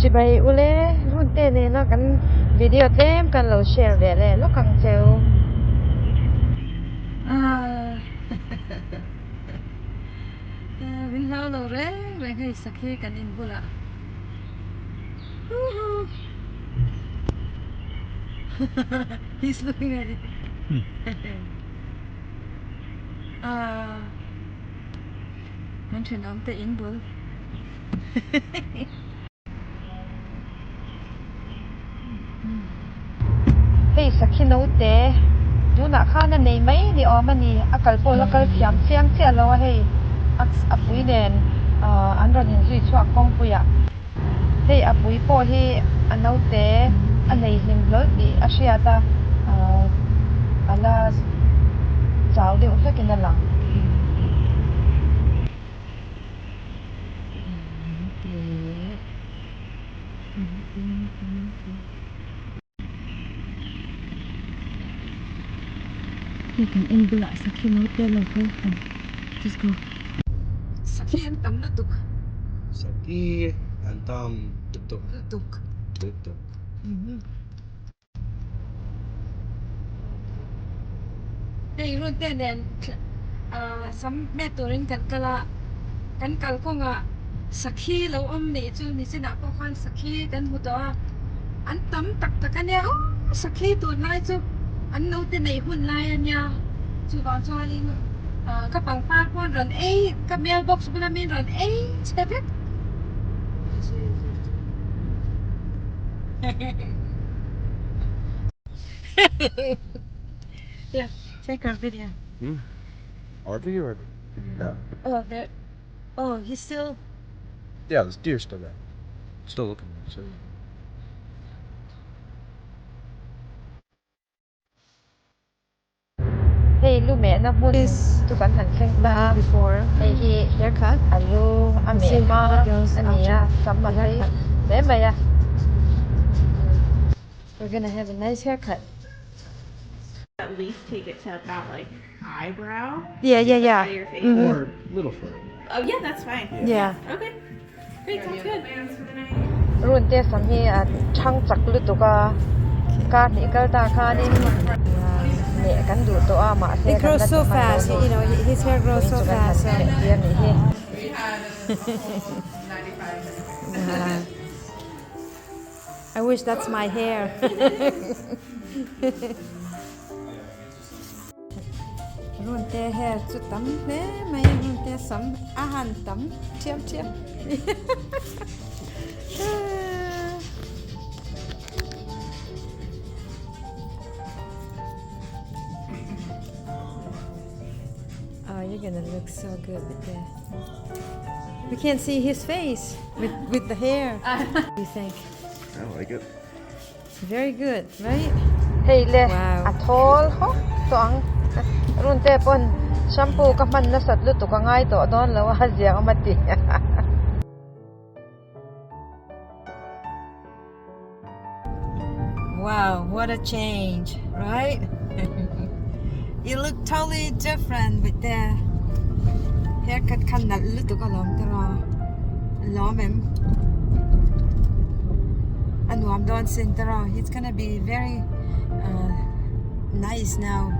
Chibai ule hun te nena kan video tlem kan lo share ve leh lawk ang cheu. Ah min hlau lo reng reng hei sakhi kan in bulah huhu he's looking at it ah kan thenawm te in bul. Hei sakhi naute tunah khan a nei mai ni awm a ni a kal pawh la kal thiam chiang chiah lo a hei a pui nen ahh an rawn inzui chhuak kawngpuiah hei a pui pawh hi a naute a nei hlim hlawl tih a hriat a ahh a la chau deuh hlekin a lang. Hei kan en bulah sakhi naute lo kal ang just go. Sakhi an tam lutuk. Sakhi an tam lutuk. Lutuk. Lutuk. Hei run te nen sam hmet turin kan kal a, kan kal kawngah sakhi lo awm nih chu nichinah pawh khan sakhi kan hmu tawh a, an tam tak tak a nia aw sakhi tunlai chu an naute neih hun lai a nia chuvang chuanin ka pangpar pawn rawn ei ka mailbox bula min rawn ei chhe vek. Yeah, take our video. Hmm? Our video or no? Oh, there. Oh, he's still. Yeah, this deer's still there. Still looking. So. Hei lu mehna hmun chu kan han thleng ta a, hei hi a lu a meh hma a ni a, sam a hlei hle mai a. We're gonna have a nice haircut. At least take it to about like eyebrow. Yeah, yeah, yeah. Your face. Or a little further. Oh yeah, that's fine. Yeah. Okay. Great, sounds good. Plans for the night. Run te sam hi a thang chak lutuk a, kar hnih kal ta khanin meh kan duh tawh a mahse It kan grows la so ti hman lo fast, ni. you know, his hair grows Vawiin so chu kan han fast. So. meh tir a nih hi. I wish that's my hair. Run te hair chu tam hle mai a, run te sam a han tam thiam thiam. Oh, you're gonna look so good with that. We can't see his face with, with the hair. What do you think? I like it. Very good, right? Hei le Wow. a thawl hawk tawh ang. Run te pawn shampoo ka hman nasat lutuk a ngai tawh dawn lo a ziah awm a ti. Wow, what a change, right? You look totally different with the haircut khan nalh lutuk alawm te raw lawm em a nuam dawn sin te raw it's gonna be very uh, nice now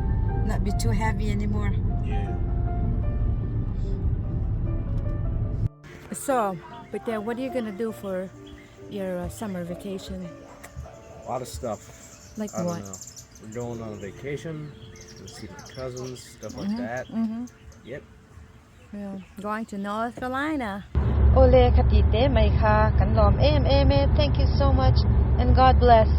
not be too heavy anymore Yeah. So, but then what are you gonna do for your uh, summer vacation? A lot of stuff. Like I don't what? know. We're going on a vacation. Gonna see my cousins, stuff like that. Mm-hmm. Yep. We're going to North Carolina. Awle khati te mai kha kan lawm em em e. Thank you so much and God bless.